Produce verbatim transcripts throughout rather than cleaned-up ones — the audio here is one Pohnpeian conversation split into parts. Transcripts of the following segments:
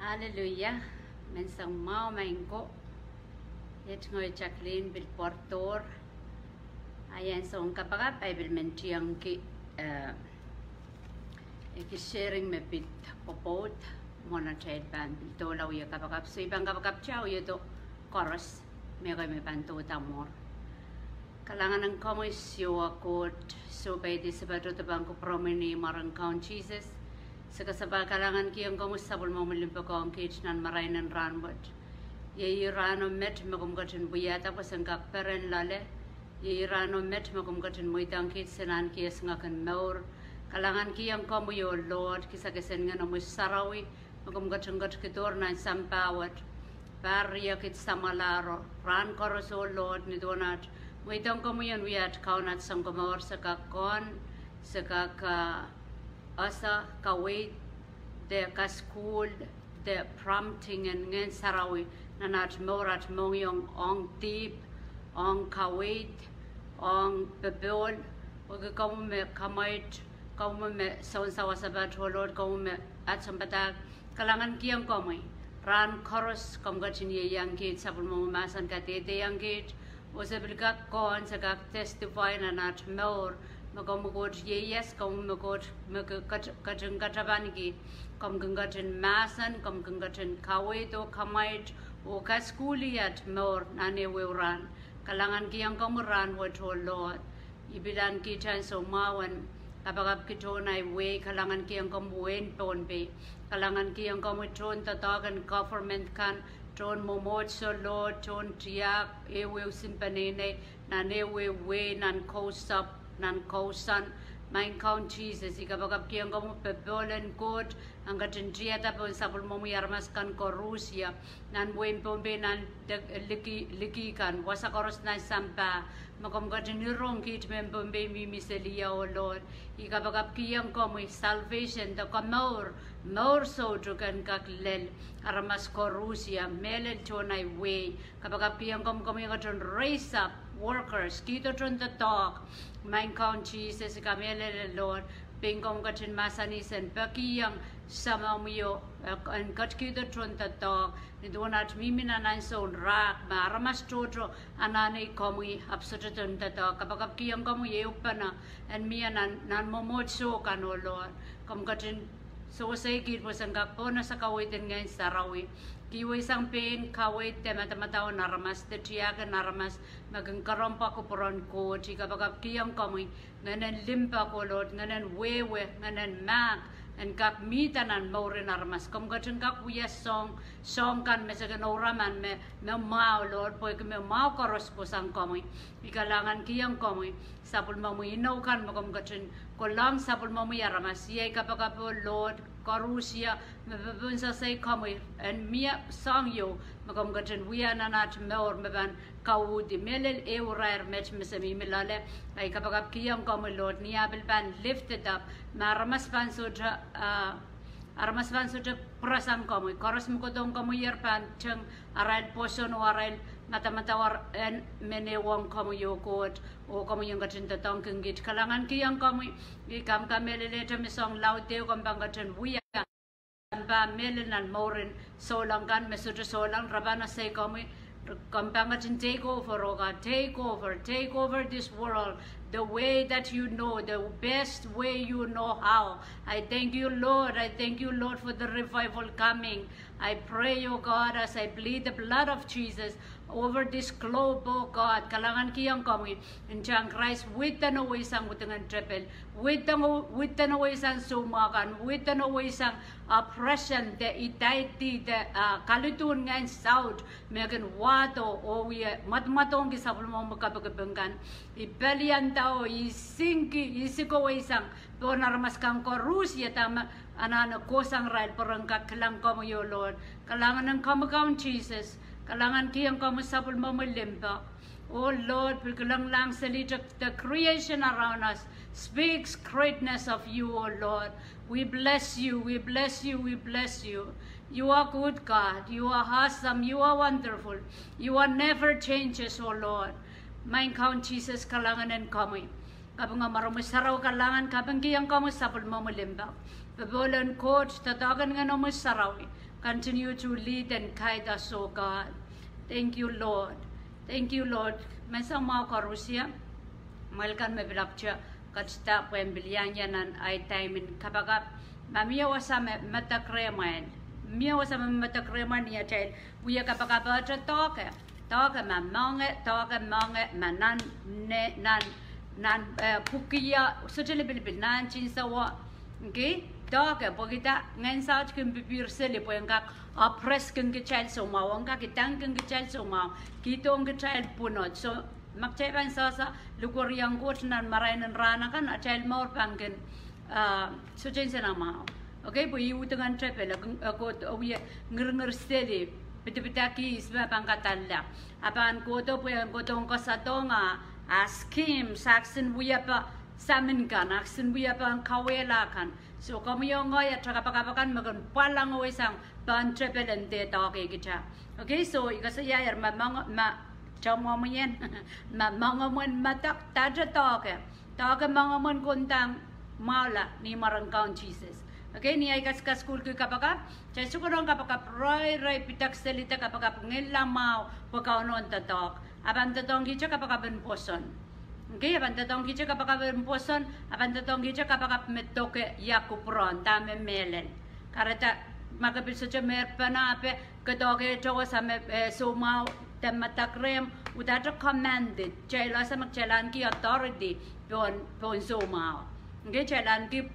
Aleluia. Menseng mwahu maing ko. Iet ngehi Jacqueline pil pwardohr. Ahi ansou en kapakap, ahi pil men tiengki, eh, ekis sharing me pid pwopwoud, mwohn atail pahn pil doula wie kapakap. So I pahn kapakapte wie do koaros, me kei me pahn dohda mwuhr. Kalahngan en komwi Siohwa Koht, sohpeidi se patohdo pahn kupwuromwi ni mwaren Kaun Sises. Se kasapahl kalahngankihong komwi sapwellimomwi limpoak ong kiht nan marain en rahnwet. Iei rahno met me komw ketin wiahda pwe sen kak peren loale. Iei rahno met me komw ketin mweidohng kiht sen ahneki esingek en mour. Kalahngankihong komwi, oh Lord, kisakis en Ngehnomwi Sarawi me komw ketin ketikihdohr nan sampah wet. Pahr riekid samwalahro rahn koaros, oh Lord, nin duwen aht mweidohng komwi en wia aht kaun, aht Sounkomour, se kak kohn, se kak, ah, ese kaweid de kasukuhl de prompting en Ngehn Sarawi nan aht mour, aht mohngiong, ong dihp, ong kaweid, ong popohl. Pwehki komwi me kamwaid, komwi me sounsawasapat, oh Lord, komwi me aht sounpadahk. Kalahngankihong komwi, rahn koaros komw ketin ieiang kiht, sapwellimomwi mahsen kadehdehiong kiht, oh se pil kak kohn, se kak testify nan aht mour me komwi Koht ieias, komwi me Koht me ke-, ket-, ketin katapaniki. Komw kin ketin mahsen, komw kin ketin kaweid oh kamwaid oh kasukuhli aht mour nan ehuehu rahn. Kalahngankihong komwi rahn wet, oh Lord. I pil ahneki kiht ansou mwahu en kapakapki tohn ahi wehi, kalahngankihong komwi wehin Pohnpei. Kalahngankihong komwi tohn doadoahk en government kan, tohn mwomwohdiso, Lord, tohn tiahk, ehuehu sine peneinei, nan ehuehu wehi, nan kousapw, nan kousoan. Maing Kaun Sises, I kapakapkihong komwi popohl en Koht en ketin tiada pohn sapwellimomwi aramas kan koaros nan wehin Pohnpei, nan de-, liki, liki kan, wasa koaros nan sampah, me komw ketin irong kiht mehn Pohnpei mihmi seli, oh Lord. I kapakapkihong komwi salvation de komour, mour soutuk en kak lel aramas koaros, mehlel tohn ahi wehi. Kapakapkihong komwi, komwi en ketin raise up workers, kihdo tohn doadoahk. Maing Kaun Sises, I kamehlele, Lord, pein komw ketin mahsanih sen pekihong samamwio, eh, en ketikihdo tohn doadoahk nin duwen aht mihmi nan ansoun rahk me aramas tohto anahne komwi ahpw sohte tohn doadoahk. Kapakapkihong komwi ehupene en mie nan, nan mwomwohdiso kan, oh Lord. Komw ketin sewese kiht pwe sen kak pohnese kaweid en Ngehn Sarawi. Kihweisang pein kaweid de madamadau en aramas de tiahk en aramas me kin kerempwa kupwuren Koht. I kapakapkihong komwi ngehnen limpoak, oh Lord, ngehnen wehwe, ngehnen mahk en kak mihda nan mouren aramas. Komw ketin kak wia soahng, soahng kan me se kin ouraman me, me mwahu, Lord, pwehki me mwahu koaros pwosang komwi. I kalahngankihong komwi sapwellimomwi inou kan me komw ketin kolohng sapwellimomwi aramas. Iei kapakap, oh Lord, koaros me popohn sehse komwi en mie soahng ieu me komw ketin wia nan aht mour me pahn kauhdi, mehlel ehu irair met me se mihmi loale. I kapakapkihong komwi, Lord, ni ah pil pahn lifted up, me aramas pahn sohte, ah, aramas pahn sohte pwurasang komwi. Koaros me kohdohng komwi ier pahn teng arail pwoson oh arail madamadau en men ehuong komwi, oh Koht, oh komwi en ketin doadoahngkin kiht. Kalahngankihong komwi, I kamkamehlelehte me soahng laud ehu komw pahn ketin wia sampah mehlel nan mouren souleng kan, me sohte souleng, re pahn ese komwi. Komw pahn ketin take over, oh God, take over, take over this world the way that you know, the best way you know how. I thank you, Lord. I thank you, Lord, for the revival coming. I pray, oh God, as I plead the blood of Jesus over this globe, oh God, kalahngankihong komwi, ntahn Krais, widen weisang wudingen tepil, widen, widen weisang soumwahu kan, widen weisang oppression de idaidi de, ah, kaludihn ngehn saut me kin wahdo oh wie mwadmwadongki sapwellimomwi kapikipik kan. I pelianda oh I singki, I siko weisang pohn aramas kan koaros, dahme anahne kohsang irail pwe ren kak kilang komwi, oh Lord. Kalahngan en komwi Kaun Sises, kalahngankihong komwi sapwellimomwi limpoak. Oh Lord, pil kilenglahng seli, the creation around us speaks greatness of you, oh Lord. We bless you, we bless you, we bless you. You are good, God. You are awesome. You are wonderful. You are never changes, oh Lord. Maing Kaun Sises, kalahngan en komwi. Kaping en mwaromwi sarawi, kalahngan, kapingkihong komwi sapwellimomwi limpoak. Popohl en Koht, doadoahk en Ngehnomwi Sarawi, Continue to lead and guide us, oh God. Thank you, Lord. Thank you, Lord. Me soumwahu koarusie, mwel kan me pil ahpwete ketida pwehn pil iang ie nan ahi time en kapakap. Ma mie wasa me medek rehmwail, mie wasa me medek rehmwail ni atail wie kapakap, ahpwete doahke, doahke ma moange, doahke moange, ma nan, ne, nan, nan, eh, pwukia, sohte lipilipil nan tinsouo. Okay, doahke, pwehki dah? Ngehn Saut kin pipihr seli pwehn kak oppress kin kitail soumwahu, ong kak idang kin kitail soumwahu, kihdohng kitail pwunod. So, ma kitail pahn sehse likwerihong Koht nan marain en rahn akan, atail mour pahn kin, ah, sohte nsenamwahu. Okay, pwe ih uhdingen tepel, e kin, e kohdo, e wie ngiringir seli, pidipidakihs me pahn kadallahng. A pahn kohdo pwe e kohdohng koasoanehdi, ah, schemes, ah kisin wiepe samin kan, ah kisin wiepe en kauwehla kan. So, komwi oh ngehi, atail kapakap akan me kin pwalangowe sang pahn tepel en dehr doahke kitail. Okay, so, I koasoiaier ma, ma, ma, tamwomwien, ma moange mwein medek, dahte doahke. Doahke moange mwein kondahng mwahula ni mwaren Kaun Sises. Okay, ni ahi kaskasukuhlki kapakap, kitail sohte konehng kapakap reirei, pidek seli de kapakap ngihlala mwahu pwe Kauno en doadoahk. A pahn doadoahngkihte kapakap en pwoson. Okay, a pahn doadoahngkihte kapakap en pwoson, a pahn doadoahngkihte kapakap me doke ia kupwuren, dahme mehlel. Kahrehda ma ke pil sohte meirpene, ahpw ke doahke towe wasa me, eh, soumwahu de medek rehmw, udahte command it. Kitail ese me kitail ahneki authority pohn, pohn soumwahu. Okay, kitail ahneki,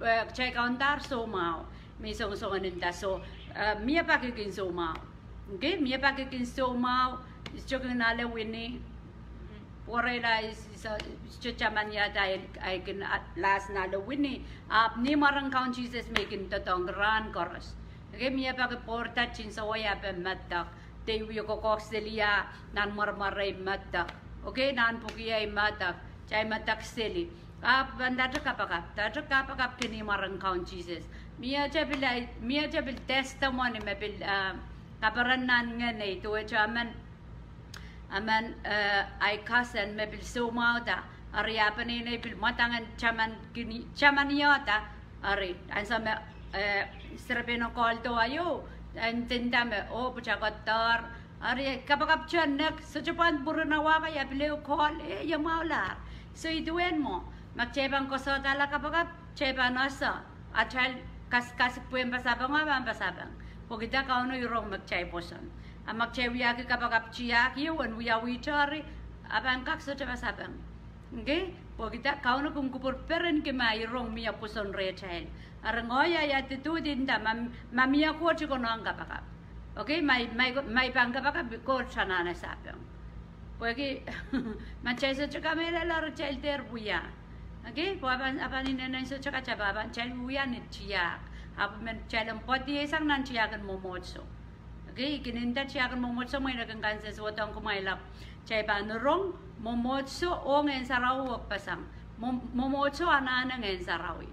eh, kitail kaundahr soumwahu me songosong en nda. So, eh, mie pak I kin soumwahu. Okay, mie pak I kin soumwahu, I sohte kin ale wini. Pworeila I, I, I sohte taman iahda ahi kin, ah, last en ale wini. Ahpw ni mwaren Kaun Sises me I kin doadoahngki rahn koaros. Okay, mie pak I pwourda tinsouo ahpw e medek. De I wie kokohk seli ia, nan mwaremwarei medek. Okay, nan pwukiei medek. Kitail medek seli. Ahpw pahn dahte kapakap, dahte kapakap ki ni mwaren Kaun Sises. Miehte pil, miehte pil testimony me pil, ah, kaperen nan ngenei, duwehte emen, emen, eh, ahi cousin me pil soumwahda, eri ah peneinei pil mwadang en taman kin, taman iehda, eri ansou me, eh, serepeino calldo aio, en nda me, oh, pwutako doar, eri kapakap te nek, sohte pahn pwurehng wahka, ia pil ehu call, eh, ia mwahulahr. So I duwen mwo, ma kitail pahn koasoadahla kapakap, kitail pahn ese, atail kas, kasik pwehn pasapeng, a pahn pasapeng. Pwehki dah? Kauno I rong me kitail pwoson. A ma kitail wiahki kapakap tiahk ieu en wiawihte, eri a pahn kak sohte pasapeng. Okay, pwehki dah? Kauno kin kupwur perenki ma I rong mie pwoson rehtail. Eri ngehi ahi attitude I nda ma, ma mie Koht I konehng kapakap. Okay, ma I, ma I, ma I pahn kapakap, Koht anahne sapeng. Pwehki ma kitail sohte kamehlele, eri kitail dehr wia. Okay, pwe a pahn, a pahn inenen sohte kak, a pahn kitail wia ni tiahk. Ahpw men kitail en pwediesang nan tiahk en mwomwohdiso. Okay, I kin nda tiahk en mwomwohdiso, mwein e kin kansensuwedong kumwail ahpw kitail pahn rong mwomwohdiso oh Ngehn Sarawi wekpeseng. Mwom-, mwomwohdiso anahne Ngehn Sarawi.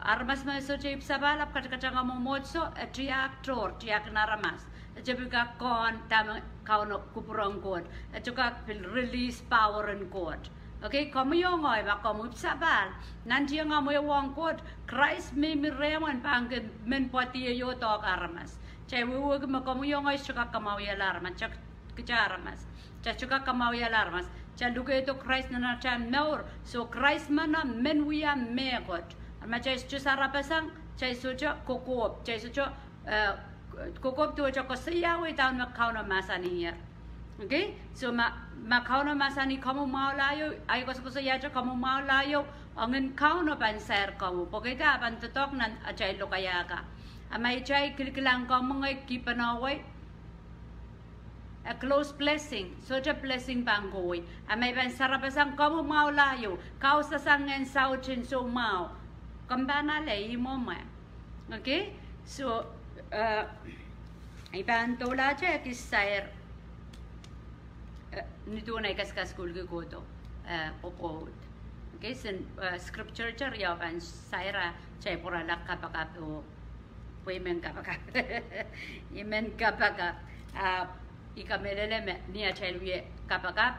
Aramas me sohte ipwsapahl ahpw katakat ong mwomwohdiso, e tiahk tohr, tiahk en aramas. E sohte pil kak kohn dahme Kauno kupwuren Koht. E sohte kak pil release power en Koht. Okay, komwi oh ngehi ma komw ipwsapahl, nantihong omw ehuong Koht, Krais mihmi rehmw en pahn kin men pwedie oh doahke aramas. Kitail wehwehki me komwi oh ngehi sohte kak kamwahuiala aramas, kitail aramas. Kitail sohte kak kamwahuiala aramas. Kitail lukehdo Krais nan atail mour. So Krais meno men wia mehkot. Ma kitail sohte sarapasang, kitail sohte kokohp, kitail sohte, eh, kokohp duwehte koasoiahwei dahme Kauno mahsanier. Okay? So ma, ma Kauno mahsanih komw mwahulahr ieu, ahi koasokoasoiahte komw mwahulahr ieu, ong en Kauno pahn sair komw. Pwehki dah? A pahn doadoahk nan atail lokaia kan. A ma kitail kilkilang komw, ngehi kihpene wei, a close blessing, sohte blessing pahn kohwei. A ma I pahn sarapasang komw mwahulahr ieu, kausasang Ngehn Saut en soumwahu, komw pahn ale ih mwomwe. Okay? So, eh, I pahn doulahte kis sair, eh, ni duwen ahi kaskasukuhlki kohdo, eh, pwopwoud. Okay, sen, eh, scripture te riau pahn sair, ah, kitail pwurala kapakap oh pwe I men kapakap. I men kapakap. Ah, I kamehlele me ni atail wie kapakap,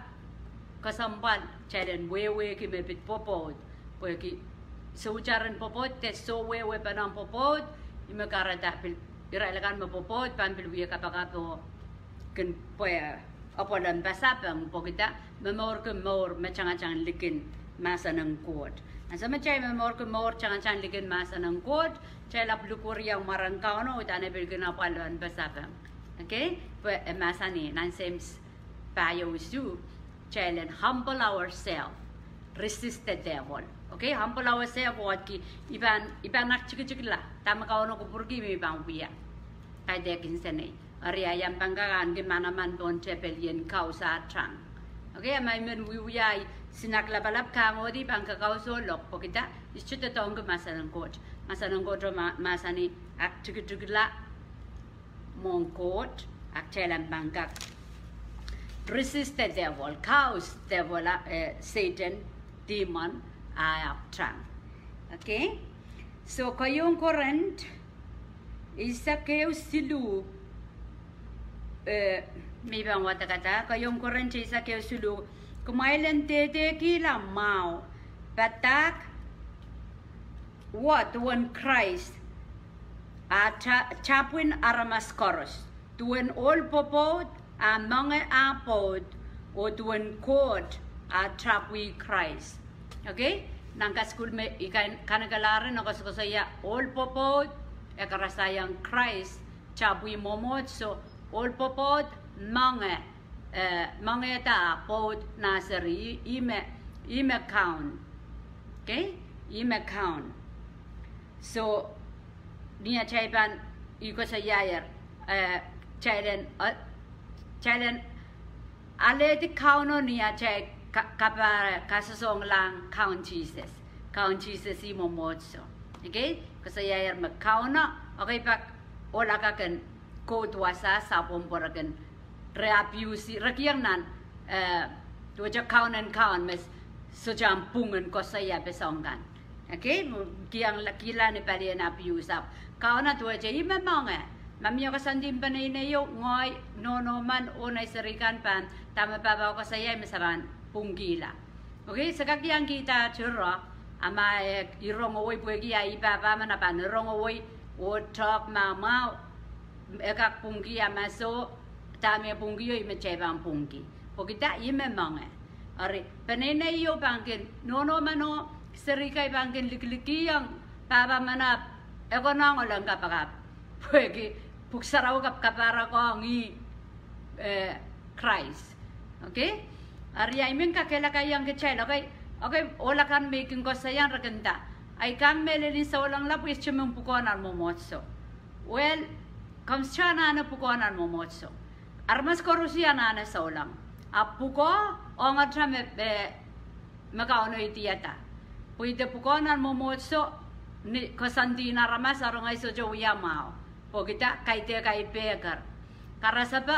kesempwal kitail en wehwehki me pid pwopwoud. Pwehki sohte ren pwopwoud, de soh wehwehpene pwopwoud, ih me kahrehda pil Irail akan me pwopwoud pahn pil wia kapakap oh kin pwe apwal en pasapeng pwehki dah? Momourki mour me tangatang likin mahsen en Koht. Ansou me kitail momourki mour tangatang likin mahsen en Koht, kitail ahpw likwerih mwaren Kauno, uhdahn e pil kin apwal en pasapeng. Okay? Pwe e mahsanih nan Seims pahieu isuh, kitail en humble ourselves, resist the devil. Okay, humble ourselves, wehwehki, I pahn, I pahn aktikitikla dahme Kauno kupwurki me I pahn wia. Kaidehkin senei. Eri I pahn kak ahneki manaman pohn tepel ien kaus ah tang. Okay, ma I men wiewia, I sinak lapalap, kahngohdi, I pahn kakaus oh loak pwehki dah? I sohte doadoahngki mahsen en Koht. Mahsen en Koht oh ma-, mahsanih aktikitikla mwohn Koht, a kitail en pahn kak resist the devil, kaus devil, eh, Satan, demon, ah, ahpw tang. Okay? So, keieun Korint eisek ehu siluh, eh, me I pahn wadek dah, keieun Korint eisek ehu siluh, kumwail en dehdehkihla mwahu, padahk wet duwen Krais, a ta-, tapwin aramas koaros. Duwen ohl pwopwoud, a moange, a pwoud, oh duwen Koht, a tapwi Krais. Okay? Nan kasukuhl me I kan-, kanekehlahng, e koasokoasoia ohl pwopwoud, e karasaiong Krais, tapwi mwomwohdiso, ohl pwopwoud, moange, eh, moangehda pwoud nah seri, ih me, ih me kaun. Okay? Ih me kaun. So, ni atail pahn, I koasoiaier, eh, kitail en, eh, kitail en alehdi Kauno ni atail ka-, kapahr-, kasohsohnglahng Kaun Sises. Kaun Sises ih mwomwohdiso. Okay? Koasoiaier me Kauno, okay, pak ohl akan kin koud wasa sapwung pwe re kin, re abuse, re kihong nan, eh, duwehte kaun en kaun me sohte ahmw pwung en koasoia peseng kan. Okay, kihong la-, kihla ni palien abuse, ahpw Kauno duwehte ih me moange. Ma mie koasoandi peneineio, ngehi, nohno men, oh nei seri kan pahn, dahme pahpa koasoia me se pahn pwungkihla. Okay, se kak iang kihda tiro, a ma e irongowei pwehki a ih pahpa men a pahn irongowei, oh tehk mahmwahu, e kak pwungki, a ma soh, dahme pwungkio ih me kitail pahn pwungki. Pwehki dah? Ih me moange. Eri, peneineio pahn kin, nohno meno, seri kei pahn kin likilikiong pahpa men ahpw e konehng ohl en kapakap. Pwehki Pwuhk Sarawi kapkaparakohng ih, eh, Krais. Okay? Eri I men kakehlakaiong kitail, okay, okay, ohl akan me I kin koasoiong re kin nda, I kak mehlel ni souleng lap, I sohte men pwukoa nan mwomwohdiso. Well, komw sohte anahne pwukoa nan mwomwohdiso. Aramas koaros anahne souleng. Ahpw pwukoa, ong ahte me, me me Kauno idihada. Pwe I de pwukoa nan mwomwohdiso ni koasoandi en aramas, a re ngehi sohte wia mwahu. Pwehki dah? Kaidehk ahi pehker. Karasepe,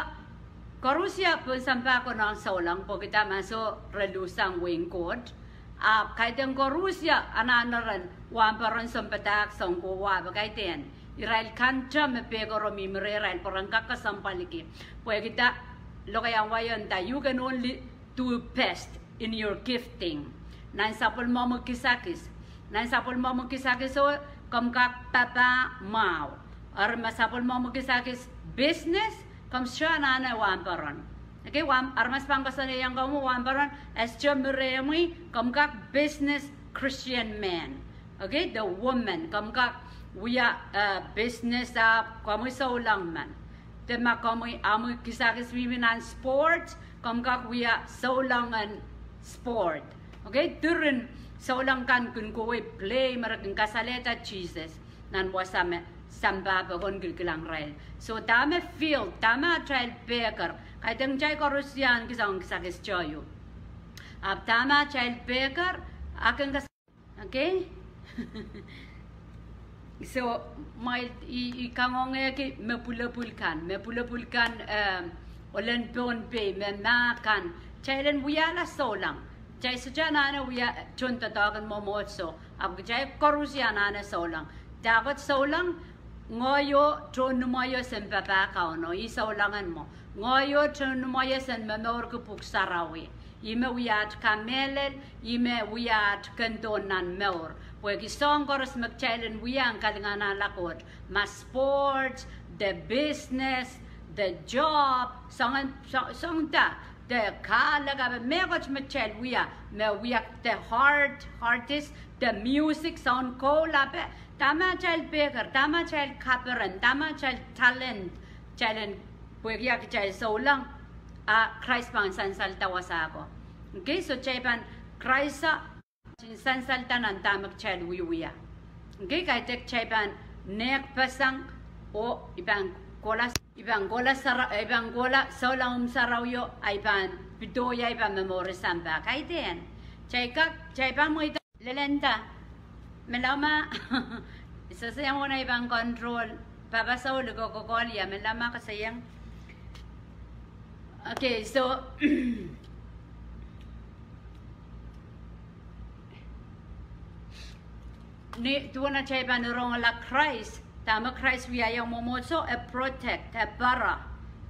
koaros pohn sampah konehng souleng, pwehki dah? Ma soh re luhsang wehin Koht. Ahpw kaidehn koaros anahne ren wahnpoaron, sounpadahk, sounkowa, ahpw kaidehn irail kan te me pehkero mihmi rehrail pwe ren kak kesempwaliki. Pwehki dah? Lokaiahn wai o nda, you can only do best in your gifting. Nan sapwellimomwi kisakis. Nan sapwellimomwi kisakis o, komw kak papah mwahu. Eri ma sapwellimomwi kisakis business, komw sohte anahne wahnpoaron. Okay, wahn-, aramas pahn koasoanehdi ong komwi wahnpoaron, e sohte mi rehmwi, komw kak business Christian man. Okay, the woman, komw kak wia, eh, business ahpw komwi souleng men. De ma komwi, omwi kisakis mihmi nan sport, komw kak wia souleng en sport. Okay, diren souleng kan kin kohwei play me re kin kasalehda Sises nan wasa me sampah pokon kilkilang irail. So dahme field, dahme atail pehker, kaidehn kitail koaros ahneki soangen kisakis tohto. Ahpw dahme atail pehker, a kin kas- Okay? So, ma I, I kangoangehki me pwulopwul kan, me pwulopwul kan, eh, ohlen Pohnpei, me mah kan, kitail en wiahla souleng. Kitail sohte anahne wia tohndoadoahk en mwomwohdiso, ahpw kitail koaros anahne souleng. Dahkot souleng? Ngehi oh tohn imwei o sen papah Kauno, ih souleng en mwo. Ngehi oh tohn imwei o sen momourki Pwuhk Sarawi. Ih me wia at kamehlel, ih me wia at kendo nan mour. Pwehki soahng koaros me kitail en wia en kalinganahla Koht. Ma sports, de business, de job, soangen, soang, soang da, de kahlek ape, mehkot me kitail wia, me wia de art, artist, de music, soun koul ape, dahme atail pehker, dahme atail kaperen, dahme atail talent, kitail en, pwehki a kitail souleng, a Krais pahn sansalda wasa ko. Okay, so kitail pahn, Krais, ah, kitail sansalda nan dahme kitail wiewia. Okay, kaidehk kitail pahn nehkpeseng, oh, I pahn kohla, I pahn kohla sara, I pahn kohla souleng en Sahm Sarawio, a I pahn pidohng, I pahn momour sampah. Kaidehn. Kitail kak, kitail pahn mweida. Lelenda. Melauma. Sehse iang wona I pahn control. Pahpa Saul ko kokohlie. Melauma koasoiong. Okay, so ni duwen atail pahn rongala Krais, dahme Krais wiahiong mwomwohdiso, e protect, e pere.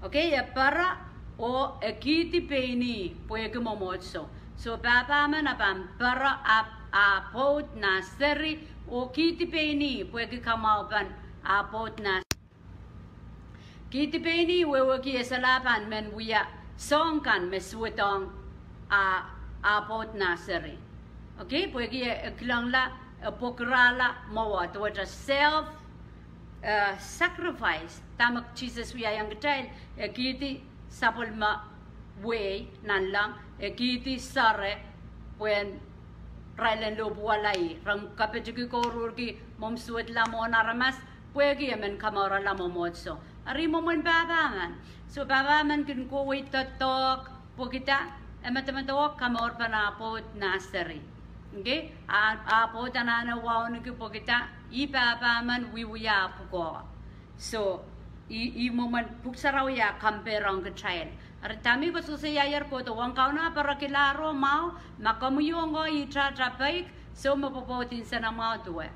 Okay, e pere, oh e kihdi pein ih, pwehki mwomwohdiso. So pahpa men a pahn pere, a, ah pwoud nah seri, oh kihdi pein ih, pwehki kamwahupen, ah pwoud nah Kihdi pein ih wehwehki e solahr pahn men wia soahng kan me suwedohng ah, ah pwoud nah seri. Okay, pwehki e, e kilangla, e pwurala mwowe, duwehte self, eh, sacrifice. Dahme Sises wiahiong kitail, e kihdi sapwellime wehi nanleng, e kihdi seri, pwehn irail en lohpwuwala ih, ren kapitiki kouruhrki mwomw suwedla mwohn aramas, pwehki e men kamourala mwomwohdiso. Eri mwomwen pahpa men. So pahpa men kin kohwei doadoahk, pwehkihda, e medemedewe kamourpen ah pwoud nah seri. Okay? Ah, ah pwoud anahne wauneki pwehkihda, ih pahpa men wiewia ah pwukoa. So, ih, ih mwomwen Pwuhk Sarawi ah compare ong kitail. Eri dahme I koasoiaier kohdo, ong Kauno ah perekilahr oh mwahu, ma komwi oh ngehi ih tatapeik, so me pwopwoud nsenamwahu duwe.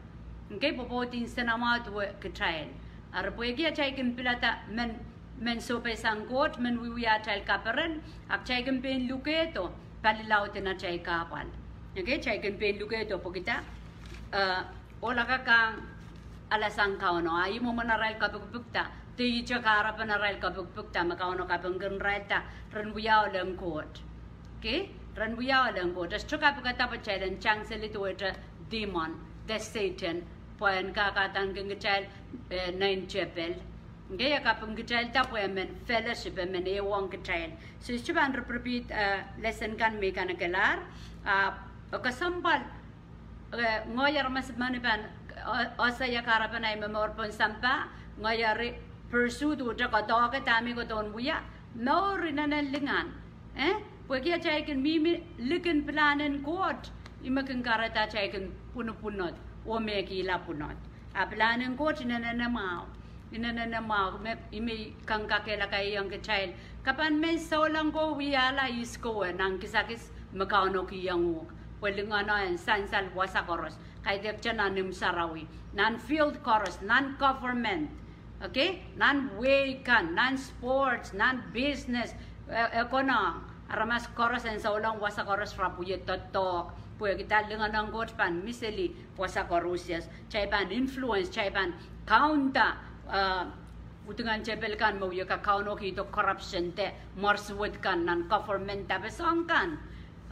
Okay, pwopwoud nsenamwahu duwe kitail. Eri pwehki atail kin pilada men, men sohpeisang Koht, men wiewia atail kaperen, a kitail kin pein lukehdo palilaud en atail kahpwal. Okay, kitail kin pein lukehdo pwehkihda, eh, ohlakahka alasang Kauno, a ih mwomwen arail kapikipikda, de ihte kahrepen arail kapikipikda, me Kauno kapingkin irailda, ren wia ohl en Koht. Okay, ren wia ohl en Koht. E sohte kapikada pwe kitail en tang seli duwehte demon, de Sehdan, pwe en kakahdaneki kitail, eh, nein tepel. Okay, e kapingkitailda pwe e men fellowship, e men ehuong kitail. So, I sohte pahn ripiripid, eh, lesson kan me I kanekelahr, ah, e kesempwal, eh, ngehi aramas men I pahn, oh, oh, ese ia kahrepen ahi momour pohn sampah, ngehi eri pursue duwehte koadoahke dahme I kohdo en wia, mour inenen lingan. Eh? Pwehki atail kin mihmi likin pilahn en Koht, ih me kin kahrehda atail kin pwunopwunod, oh mehkihla pwunod. A pilahn en Koht inenen mwahu. Inenen mwahu, me, ih me I kak kakehlakaiong kitail. Ke pahn men souleng ko wiahla ihs kowe nan kisakis me Kauno kihong uhk. Pwe lingan en sansal wasa koaros. Kaidehkte nan imw sarawi. Nan field koaros, nan government. Okay? Nan wehi kan, nan sports, nan business, eh, eh, konehng. Aramas koaros en souleng wasa koaros rapwuie doadoahk. Pwehkihda lingan en Koht pahn miseli wasa koaros, yes. Kitail pahn influence, kitail pahn kaunda, eh, udingen tepel kan me wie kak Kauno kihdo corruption de mwarsuwed kan nan government de pwe soahng kan.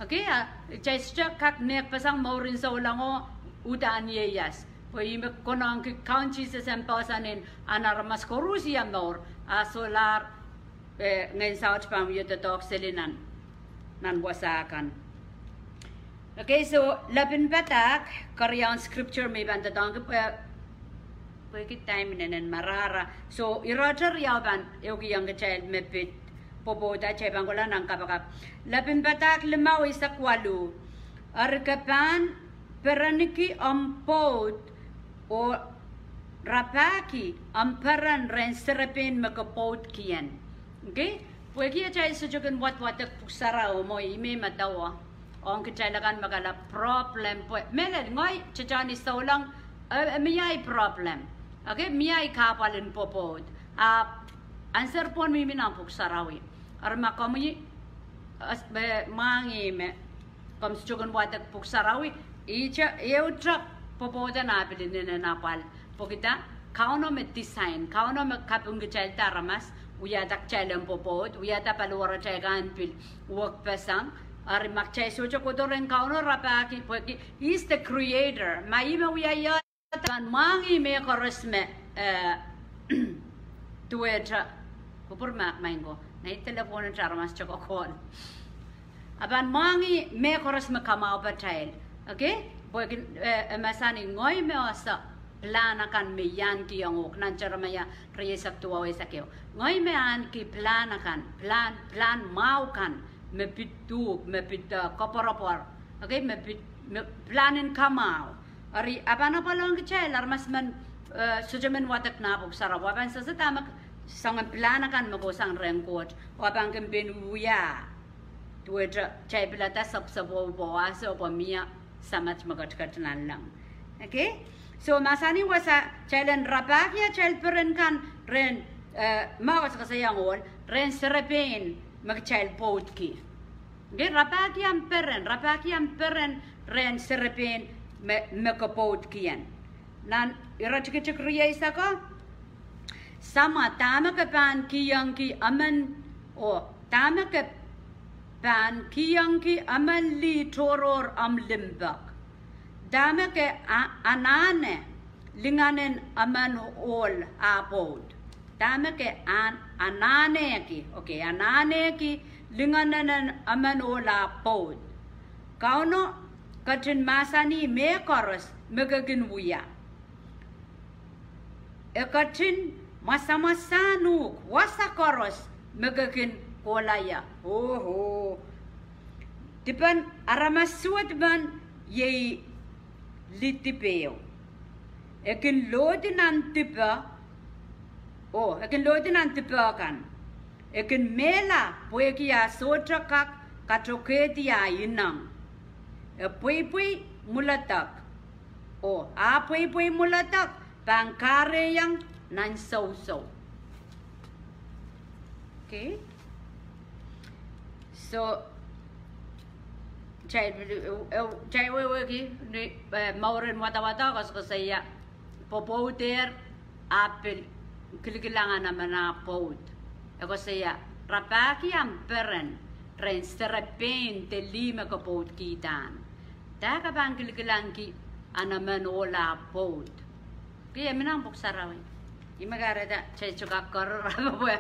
Okay, a, kitail sohte kak nehkpeseng mourin soulengo uhdahn ieias. Pwe ih me konehngki Kaun Sises en poahsoan en ahn aramas koaros ia mour, a solahr, eh, ngehn saut pahn wie doadoahk seli nan, nan wasa kan. Okay, so lepin padahk, keriaun scripture me I pahn doadoahngki pwe, pwehki time inenen marahra. So, irehte riau pahn ehukihong kitail me pid pwopwoud, kitail pahn kohla nan kapakap. Lepin padahk limau eisek waluh. Eri ke pahn perenki omw pwoud oh rapahki omw peren rehn serepein me ke pwoudkihong. Okay? Pwehki atail sohte kin wadwadek Pwuhk Sarawi mwo, ih me I medewe ong kitail akan me kala problem pwe, mehlel ngehi tehtehn I souleng, eh, eh, mie ahi problem. Okay, mie ahi kahpwal en pwopwoud. A answer pwon mihmi nan Pwuhk Sarawi. Eri ma komwi, eh, mwahngih me komw sohte kin wadek Pwuhk Sarawi, ihte, ehute pwopwoud en ah pil inenen apwal. Pwehki dah? Kauno me design, Kauno me kapingkitailda aramas, wiahda kitail en pwopwoud, wiahda paliwaratail kan pil wekpeseng. Eri ma kitail sohte kohdo rehn Kauno rapahki, pwehki He is the creator. Ma ih me wia iohda, pahn mwahngih mehkoaros me, eh, duwehte, kupwur mahk maing ko, nei telephone-et aramas toko call. A pahn mwahngih mehkoaros me kamwahupatail. Okay? Pwehki, eh, e mahsanih, ngehi me ese pilahn akan me I ahnekihong uhk, nan Seremaia rieisek duwau eisek ehu. Ngehi me ahneki pilahn akan, pilahn, pilahn mwahu kan, me pid uhk, me pid, eh, koapworopwor. Okay? Me pid, me pilahn en kamwahu. Eri a pahn apwal ong kitail, aramas men, eh, sohte men wadek nan Pwuhk Sarawi, a pahn sehse dahme soangen pilahn akan me kohsang rehn Koht, oh a pahn kin pein wia. Duwehte kitail pilada sapwsapwou, pwe wasa, pwe mie Samat me ketiket nanleng. Okay? So, mahsanih wasa, kitail en rapahki atail peren kan rehn, eh, me koasokoasoiaiong ohl, rehn serepein me kitail pwoudki. Okay? Rapahki ahmw peren, rapahki ahmw peren rehn serepein me, me ke pwoudkihong. Nan iretikitik rieisek ko, Samwa, dahme ke pahn kihongki emen, oh, dahme ke pahn kihongki emen lih tohrohr omw limpoak? Dahme ke a-, anahne lingan en emen ohl ah pwoud? Dahme ke an-, anahneki, okay, anahneki lingan en emen ohl ah pwoud? Kauno ketin mahsanih mehkoaros me ke kin wia. E ketin mwasamwasahn uhk wasa koaros me ke kin kohla ie. Oho. Dipen aramas suwed men iei lih dipe. E kin lohdi nan dipe, oh, e kin lohdi nan dipe kan. E kin mehla pwehki ah sohte kak katokehdi ah ineng. E pweipwei mwuledek. Oh, ah pweipwei mwuledek pahn kahrehiong nan sousou. Okay. So, kitail, eh, eh, kitail wehwehki ni, eh, mour en wadawad koasokoasoia, pwopwoudehr, ahpw pil kilikilang nan emen ah pwoud. E koasoia, rapahki ahmw peren rehn serepein de lih me ke pwoudkihda. Dah ke pahn kilikilangki nan emen ohl ah pwoud? Ki, e mi nan Pwuhk Sarawi. Ih me kahrehda kitail sohte kak korohr, pwe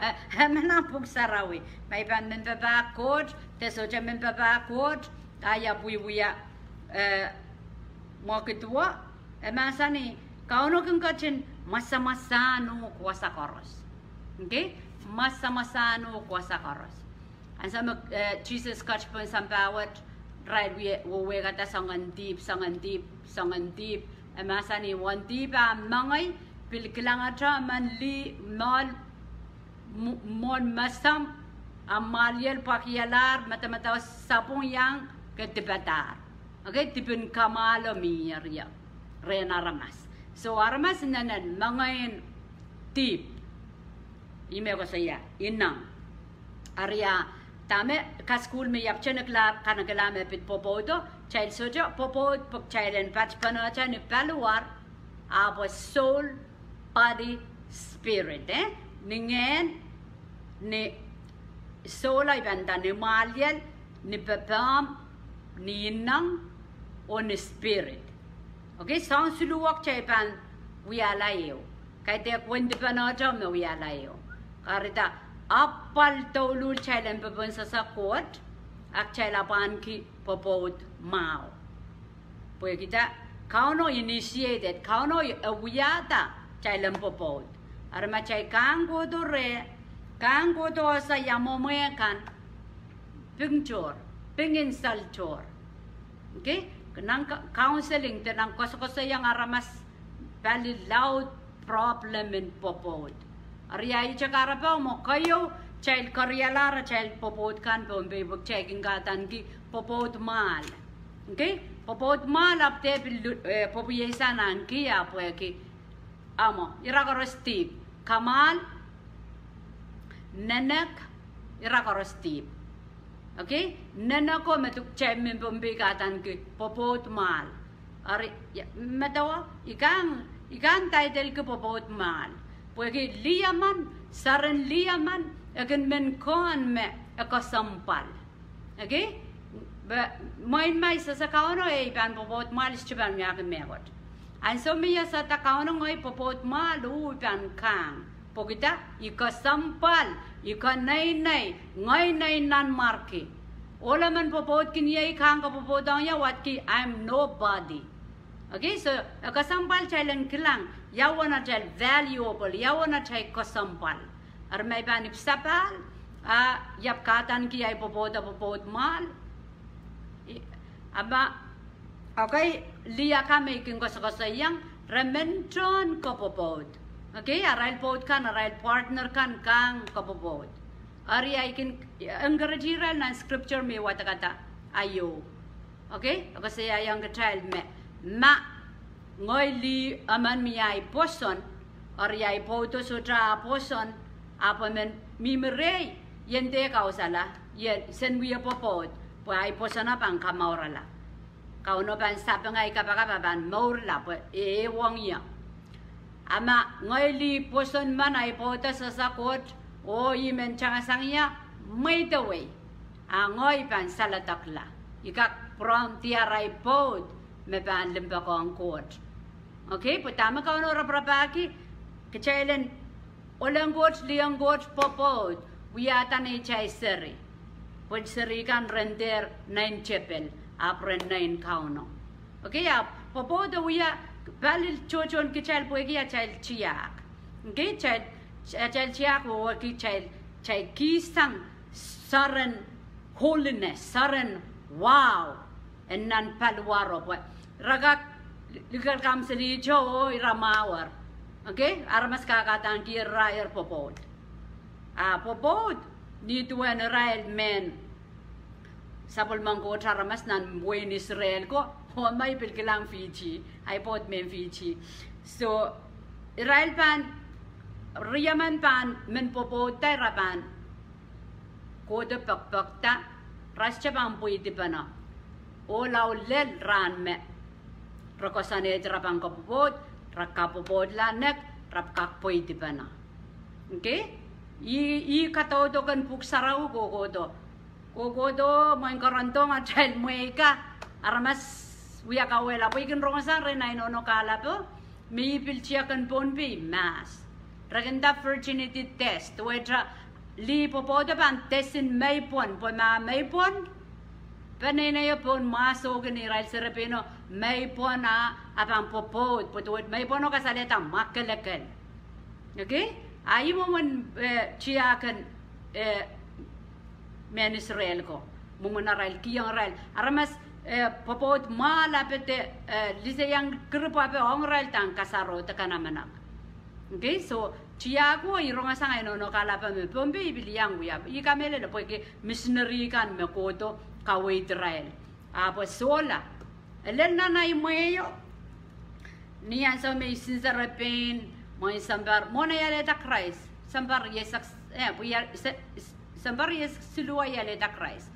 e mi nan Pwuhk Sarawi. Ma i pahn men papah Koht, de sohte men papah Koht, a ia wiewia, eh, mwekid duwe, e mahsanih, Kauno kin ketin mwasamwasahn uhk wasa koaros. Okay? Mwasamwasahn uhk wasa koaros. Ansou me, eh, Sises ket pohn sampah wet, irail wie, wehwehkada soangen dihp, soangen dihp, soangen dihp. E mahsanih, uwen dihp ah mengei, pil kilangete emen lih, mwohl, mw-, mwohn mesomw, a mwahliel pwakialahr, medemedewe sapwung iang, ke dipadahr. Okay, dipin kamwahlo mie rie, rehn aramas. So aramas inenen mengein dihp. Ih me koasoia, ineng. Eri a, dahme kasukuhl me I apwtehn kanekelahr me pid pwopwoudo, kitail sohte pwopwoud pwe kitail en patpene ni paliwar, ahpw soul, body, spirit, eh? Ni ngehn, ni soul, I pahn nda ni mwahliel, ni pepehm, ni ineng, oh ni spirit. Okay, soahng siluh wet kitail pahn wiahla ehu. Kaidehk wendipene te me wiahla ehu. Kahrehda apwal douluhl kitail en pepehm sehse Koht, a kitail apw ahneki pwopwoud mwahu. Pwehki dah? Kauno initiated, Kauno e wiahda kitail en pwopwoud. Eri ma kitail kang kohdo reh, kang kohdo ese ia mwomwe kan, pingtohr, ping insult tohr. Okay? Nan ka-, counseling de nan koasokoasoiaiong aramas pali laud problem en pwopwoud. Eri a ihte kahrepe mwo keieu, kitail kerialahr atail pwopwoud kan Pohnpei pwe kitail kin kahdaneki pwopwoud mwahl. Okay? Pwopwoud mwahl ahpw de pil, eh, pwopwoud iei sang nan ki a pwehki, a mwo, ira koaros dihp. Kamwahl, nenek, ira koaros dihp. Okay? Neneko me duk kitail mehn Pohnpei kahdaneki pwopwoud mwahl. Eri, ia, medewe, I kan, I kan taidelki pwopwoud mwahl. Pwehki lih emen, seren lih emen, e kin men kehn me e kesempwal. Okay? Pwe, mwein ma I sehse Kauno, e I pahn pwopwoud mwahl, I sohte pahn wiahki mehkot. Ansou me I sehse Kauno, ngehi pwopwoud mwahl, oh, I pahn kahng. Pwehki dah, I kesempwal, I keneinei, ngehi nein nanmwarki. Ohl emen pwopwoud kin iei kahng ke pwopwoud ong ie, wadki, I'm nobody. Okay, so, e kesempwal kitail en kilang, ia uwen atail valuable, ia uwen atail kesempwal. Eri ma I pahn ipwsapahl, a, I ahpw kadaniki ahi pwopwoud, pwopwoud mwahl. I, a ma, okay, lih akan me I kin koasokoasoiong, re men tohn kopwopwoud. Okay, arail pwoud kan, arail partner kan, kahng kopwopwoud. Eri I kin encourage irail nan scripture me wadekada, aio. Okay, e koasoiaiong kitail me, ma ngehi lih emen mi ahi pwoson, eri ahi pwoudo sohte ah pwoson, ahpw e men mihmi rehi, I en dehr kausala, I en sen wie pwopwoud, pwe ahi pwoson a pahn kamourala. Kauno pahn sapeng ahi kapakap a pahn mourla, pwe e, e wong ie. A ma ngehi lih pwoson men ahi pwoudo sehse Koht, oh I men tangasang ie, mweidewei. A ngehi pahn saledekla. I kak pwurehng diar ahi pwoud, me pahn limpoakohng Koht. Okay, pwe dahme Kauno raparapahki, kitail en ohlong Koht, lih ong Koht, pwopwoud, wiahda neitail seri. Pwe seri kan ren dehr nein tepel, ahpw ren nein Kauno. Okay, ahpw pwopwoud e wia pali tohtohn kitail pwehki atail tiahk. Okay, atail, atail tiahk wehwehki atail, atail kihsang seren holiness, seren wow. En nan paliwaro pwe ira kak likel kamselihte oh ira mwahuer. Okay, aramas kak kadahnki ira, ira pwopwoud. A pwopwoud, ni duwen irail mehn sapwellimen Koht aramas nan wehin Israel ko, oh ma I pil kilang Fiji, ahi pwoud mehn Fiji. So, irail pahn, riemen pahn men pwopwoud da, ira pahn kohdo pekpekda, re sohte pahn pweidipene. Oh lao lel rahn me re koasoanehdi re pahn kopwopwoud, re kapwopwoudla nek, re kak pweidipene. Okay? Ih, ih kadaudoken Pwuhk Sarawi kohkohdo. Kohkohdo, mwein Korinth, atail mwehi ka, aramas wia kauwehla pwe I kin rongosang rehn ahi nohno kahlapo, me ih pil tiahk en Pohnpei mahs. Re kin nda virginity test, duwehte lih pwopwoudo pahn test en meipwon, pwe ma meipwon, peneineio pohn mwahs oh kin irail serepeino, meipwon a, a pahn pwopwoud, pwe duwehte meipwono kasalehda mwakelekel. Okay? A ih mwomwen, eh, tiahk en, eh, mehn Israel ko. Mwomwen arail kihong irail. Aramas, eh, pwopwoud mwahl ahpw de, eh, liseiang kiripwape ong irail dahng kasaro de kanamenek. Okay, so, tiahk ko I rongosang ahi nohno kahlapo me Pohnpei I pil iang wia. I kamehlele pwehki misineri kan me kohdo kaweid irail. Ahpw e sohla. E lel nan ahi mwehio. Ni ansou me I sinsere pein, mwein sounpar, mwohn ahi alehda Krais. Sounpar ieu eisek, eh, pwe ia, se, sounpar ieu eisek siluh ahi alehda Krais.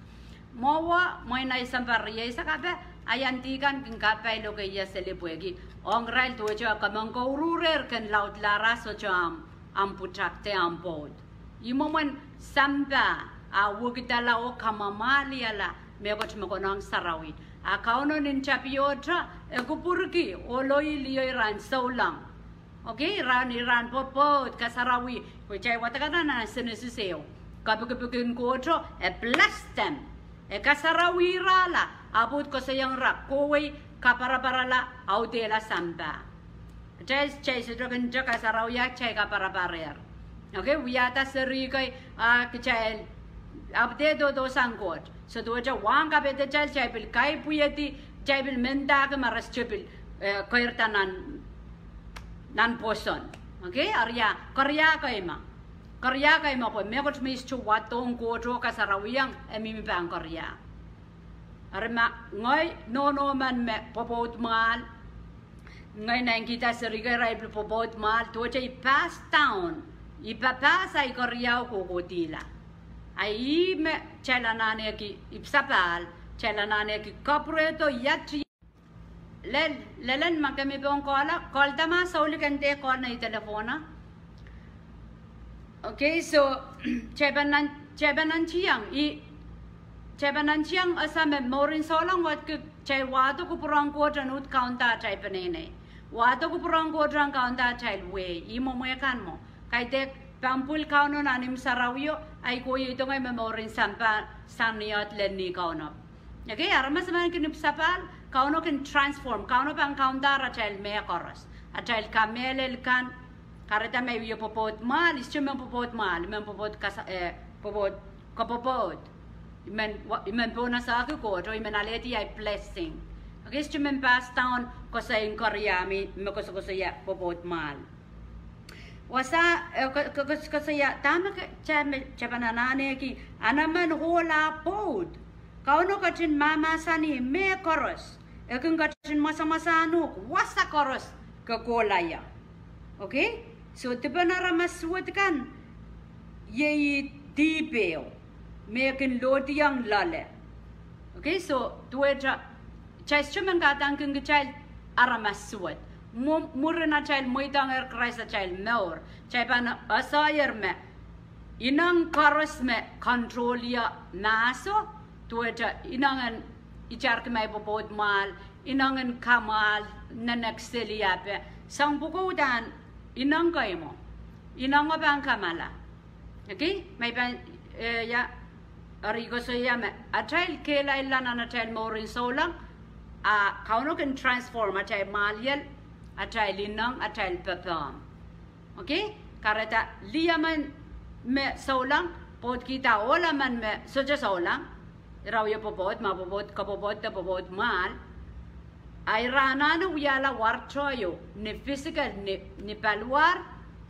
Mwowe, mwein ahi sounpar ieu eisek ape, ahi ahnsou kan kin kapailoke ie seli pwehki ong irail duwehte e kamangkouruhrer ken laudla ara sohte ahmw, ahmw pwutak de ahmw pwoud. Ih mwomwen sampah, a wekidala oh kamwamwahlihala mehkot me konehng sarawi. A Kauno nin tapiohte, e kupwurki, ohl oh lih o iren souleng. Okay, iren, iren pwopwoud, kasarawi, pwe kitail wadek nan Senesis ehu. Kapikipik en Kohto, e bless them. E kasarawihrala, ahpw koasoiong ira, kohwei, kaparaparala, audehla sampah. Kitail, kitail sohte kin nda kasarawi a kitail kaparapar. Okay, wiahda seri kei, a kitail, ahpw de dohdohsang Koht. So duwehte wahn kapehdetail, kitail pil kaipwihedi, kitail pil mendahki ma re sohte pil, eh, keirda nan, nan pwoson. Okay, eri a, keria kei ma. Keria kei ma pwe mehkot me I sohte wadohng Kohto kasarawiong, e mihmi pahn keria. Eri ma ngehi nohno men me pwopwoud mwahl, ngehi naitikihda seri kei irail pil pwopwoud mwahl, duwehte I pass down, I papahs ahi keriau kohkohdihla. A ih me kitail anahneki ipwsapahl, kitail anahneki kapwurehdo ia ti Lel, lel en ma ke mi pohn call, call da ma soulih ken dehr call nei telephone. Okay, so, kitail pahn nan, kitail pahn nantiong, i, kitail pahn nantiong ese me mourin souleng wet kitail wahdo kupwur en Koht en uhd kaunda atail peneinei. Wahdo kupwur en Koht en kaunda atail wehi, i mwomwe kan mwo. Kaidehk pahn pwil Kauno nan imw sarawio, ahi kohieng me mourin sampah sang ni ohl lel ni Kauno. Okay, aramas emen kin ipwsapahl, Kauno kin transform, Kauno pahn kaunda atail mehkoaros, atail kamehlel kan. Kahrehda me i wie pwopwoud mwahl, i sohte men pwopwoud mwahl, i men pwopwoud kasa-, eh, pwopwoud, kapwopwoud. I men wa-, i men pohnese ki Koht, oh i men alehdi ahi blessing. Okay, i sohte men pass down koasoi en koaros, me koasokoasoia pwopwoud mwahl. Wasa, eh, ko-, ko-, koasokoasoia, dahme ke, kitail me, kitail pahn anahneki, anaman ohl ah pwoud. Kauno ketin mahmahsanih mehkoaros. E kin ketin mwasamwasahn uhk wasa koaros ke kohla ie. Okay? So, dipen aramas suwed kan, iei dihp ehu, me kin lohdiong loale. Okay, so, duwehte, kitail sohte men kahdaneki kitail aramas suwed. Mwo-, mwurin atail mweidohngehr Krais atail mour, kitail pahn esehier me ineng koaros me control ie mahso, duwehte ineng en itarki ma pwopwoud mwahl, ineng en kamwahl, nenek seli ape, sang pwukoa udahn ineng kei mwo, ineng o pahn kamala. Okay, ma i pahn, eh, ia, eri koasoia me atail kehlailla nan atail mourin souleng, a Kauno kin transform atail mwahliel, atail ineng, atail pepehm. Okay, kahrehda lih emen me souleng, pwoudkihda ohl emen me sohte souleng, ira wie pwopwoud, ma pwopwoud, kapwopwoud de pwopwoud mwahl. A ira anahne wiahla wahr tohto, ni physical, ni, ni paliwar,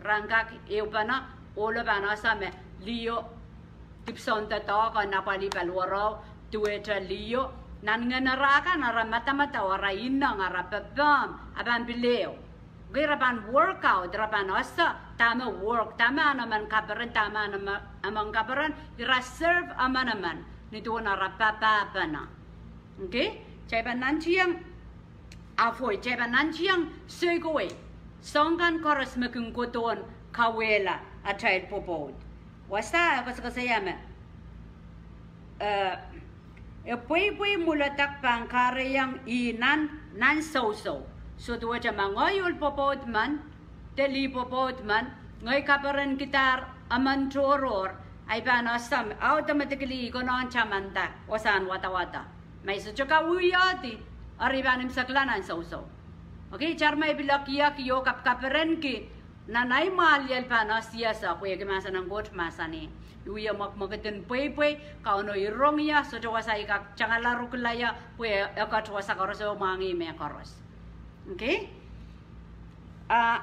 ira en kak ehupene, ohlo pahn ese me liho dipwisoun doadoahk oh napwalih paliwaro, duwehte liho, nan ngehn ara kan, ara madamadau, ara ineng, ara pepehm, a pahn pil ehu. Okay, ira pahn work out, ira pahn ese dahme work, dahme emen kaperen, dahme emen, emen kaperen, ira serve emen emen, ni duwen ara papahpene. Okay, kitail pahn nantiong afoi, kitail pahn nantiong seikowei, soahng kan koaros me kin kohdohn kauwehla atail pwopwoud. Wasa e koasokoasoia me, eh, e pweipwei mwuledek pahn kahrehiong ih nan, nan sousou. So duwehte ma ngehi ohl pwopwoud men, de lih pwopwoud men, ngehi kaperenkidahr emen tohrohr, ahi pahn ese me automatically i konehng tamanda wasahn wadawado. Ma i sohte kawiohdi, eri i pahn imwisekla nan sousou. Okay, itar ma i pil ekiek oh kap-, kaperenki, nan ahi mwahliel pahn ese, ese, pwehki mahsen en Koht mahsanih, i wie mwekmwekid en pweipwei, Kauno irong ie, sohte wasa i kak tangala rukula ie, pwe e ket wasa koaros oh mwahngih mehkoaros. Okay? A,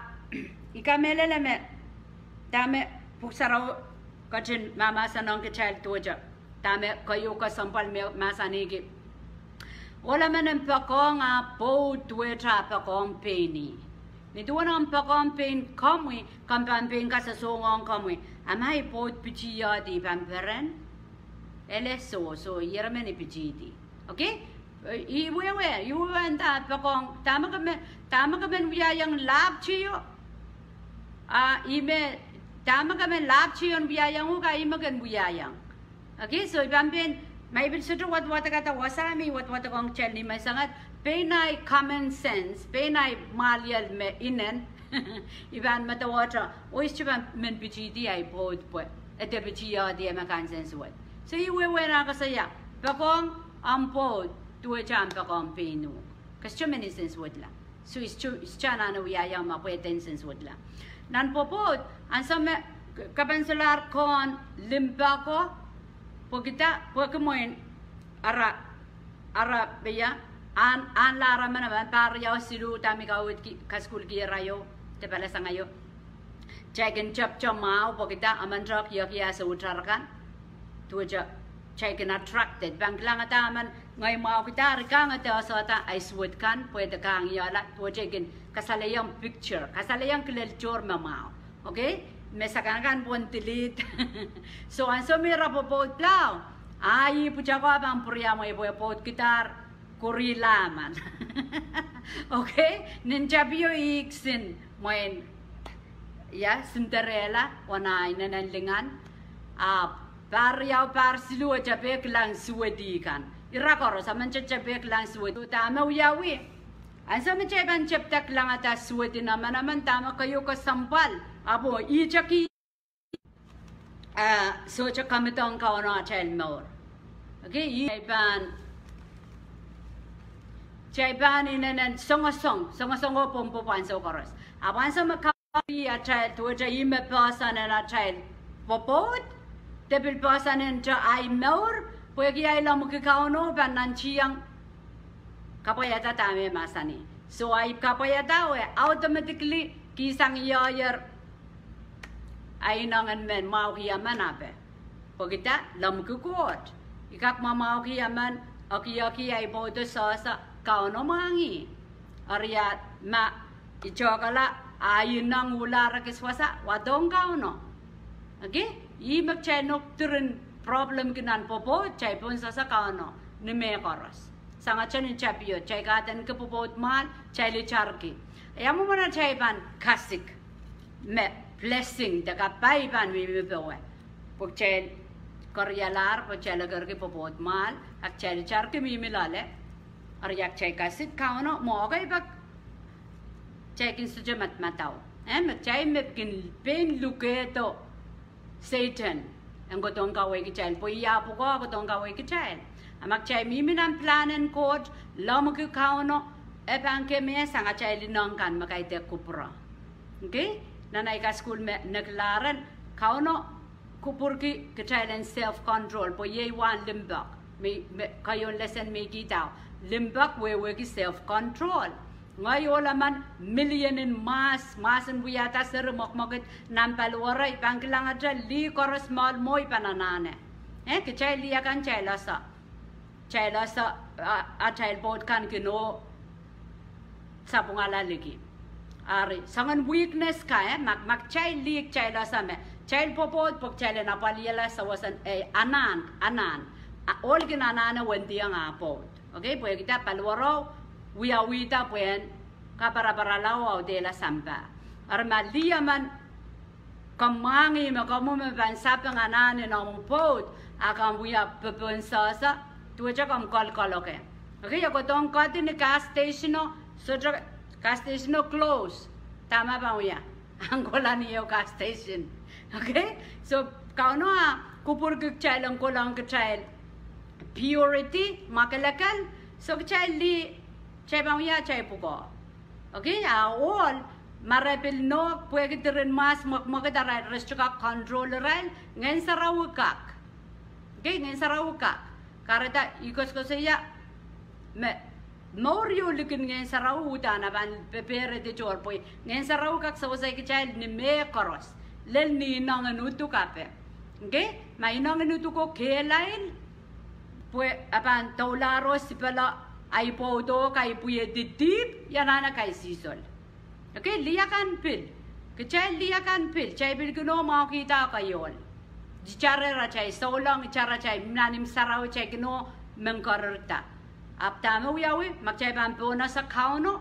i kamehlele me dahme Pwuhk Sarawi ketin mahmahsanihong kitail duwehte, dahme keieu kesempwal me mahsanihki, ohl emen en poakohng ah pwoud duwehte ah poakohng pein ih. Ni duwen omw poakohng pein komwi, komw pahn pein kasasongohng komwi, a ma i pwoud pitihdi, i pahn peren? Ele soh, soh, ih emen i pitihdi. Okay? Eh, ih wehwe, ih wehwe nda poakohng, dahme ke men, dahme ke men wiahiong laptio, a ih me, dahme ke men laption wiahiong uhk, a ih me ken wiahiong. Okay, so i pahn pein, ma i pil sohte wadwadek, wasa me i wadwadekohng kitail ni menseng et, pein twein common sense, pein twein mwahliel me inen, i pahn medewe te, oh i sohte pahn men pitihdi ahi pwoud pwe e de pitihdi e me kansensuwed. So ih wehwehn ah koasoia, poakohng omw pwoud duwehte omw poakohng pein uhk. Ke sohte men nsensuwedla. So i sohte, i sohte anahne wiahiong ma pwe e de nsensuwedla. Nan pwopwoud, ansou me k-, kapehn solahr kohn limpoak o, pwehki dah, pwehki mwein ara, ara pia, ahn, ahnla ara manaman, pahr riau siluh dahme i kaweidki, kasukuhlki iraio, de palisang aio, kitail kin tepte mwahu pwehki dah, emen te kihkihda soutar kan, duwehte kitail kin attracted. Pahn kilangada emen, ngehi mwahu kihda, eri kangete esehda ahi suwed kan pwe de kangiala, duwehte kin kasalehiong picture, kasalehiong kilel tohr me mwahu. Okay? Me sakanakan pwon delete. So ansou me ira pwopwoud lao, a ih pwutako pahn pwuriamwei pwe pwoudkidahr Kuri laman. Okay? Nin tapio ihk sin mwein, ia, Cinderella, oh nah inenen lingan. Ahpw pahr riau, pahr siluh e tapiek kilang suwedi kan. Ira koaros, emen te tapiek kilang suwedi. Dahme wiawi? Ansou me kitail pahn tepda kilangada suwedi emenemen, dahme keieu kesempwal? Ahpw ih teki, ah, sohte kamidong Kauno atail mour. Okay, ih, kitail pahn, kitail pahn inenen songosong, songosong oh pwopwoud ansou koaros. Ahpw ansou me Kauno atail, duwehte ih me poahsoan en atail pwopwoud, de pil poahsoan en atail mour, pwehki ahi lemmwiki Kauno pahn nantihong kapwaiada dahme e mahsanih. So ahi kapwaiada e automatically kihsang ioier ahi inengen me mwahuki emen ape. Pwehki dah? Lemmwiki Koht. I kak mwamwahuki emen, ekihki ahi pwoudo sehse, Kauno mwahngih. Eri ma I tohkala, ahi ineng uhla, re kis wasa, wadohng Kauno. Okay? Ih me kitail nohk diren problem ki nan pwopwoud, kitail pwon sehse Kauno ni mehkoaros. Sangete nin tapio, kitail kadehnki pwopwoud mwahl, kitail itarki. Ia mwomwen atail pahn kasik me blessing de kapai pahn mihmi powe? Pwe kitail kerialahr, pwe kitail ekerki pwopwoud mwahl, a kitail itarki mihmi loale. Eri ia kitail kasik Kauno mwo? Okay, pak kitail kin sohte madamadau. Eh, me kitail me kin pein lukehdo Sehdan en kohdohng kaweid kitail, pwe ih ah pwukoa kohdohng kaweid kitail. A ma kitail mihmi nan pilahn en Koht, lemmwiki Kauno, e pahn kemehsang atail ineng kan me kaidehk kupwure. Okay? Nan ahi kasukuhl me nekilahr en, Kauno kupwurki kitail en self control, pwe iei wahn limpoak. Me, me, keieun lesen me I kihda, limpoak wehwehki self control. Ngehi ohl emen, million en mahs, mahs en wiahda seri mwekmwekid nan paliwere, I pahn kilangete lih koaros mwoahl mwo I pahn anahne. Eh, kitail lih akan kitail ese, kitail ese, a, atail pwopwoud kan kin oh sapwungala liki. Eri soangen weakness kan, eh, ma, ma kitail lih kitail ese me kitail pwopwoud pwe kitail en apwalihala sawas en, eh, anahn, anahn. A, ohl kin anahne wendiong ah pwopwoud. Okay, pwehki dah? Paliwere wiawihda pwehn kaparaparala oh audehla sampah. Eri ma lih emen, komw mwahngih me komw pahn sapeng anahn en omw pwopwoud, a komw wia popohn sehse, duwehte komw kolkol, okay. Okay, e kohdohng kohdi ni gas station o, sohte, gas station o close. Dahme pahn wia? Ahn kohla ni ehu gas station. Okay? So, Kauno ah kupwurki kitail en kohla ong kitail purity, mwakelekel, so kitail lih, kitail pahn wia atail pwukoa. Okay, a ohl, ma re pil nohk, pwehki diren mahs mwekmwekid arail, re sohte kak control irail, Ngehn Sarawi kak. Okay, Ngehn Sarawi kak. Kahrehda I koasokoasoia me mour ieu likin Ngehn Sarawi uhdahn e pahn pepehredi tohr, pwe Ngehn Sarawi kak sewese kitail ni mehkoaros, lel ni inengen uduk ape. Okay, ma inengen uduk o kehlail, pwe e pahn doulahro sipala, ahi pwoudo kaipwihedi dihp, I anahne kaisihsol. Okay, lih akan pil. Kitail lih akan pil, kitail pil kin oh mwaukihda keieu ohl. Kitail re, atail souleng, kitail re, atail nan imw sarawi, kitail kin oh men kerirda. Ahpw dahme wiawi? Ma kitail pahn pohnese Kauno,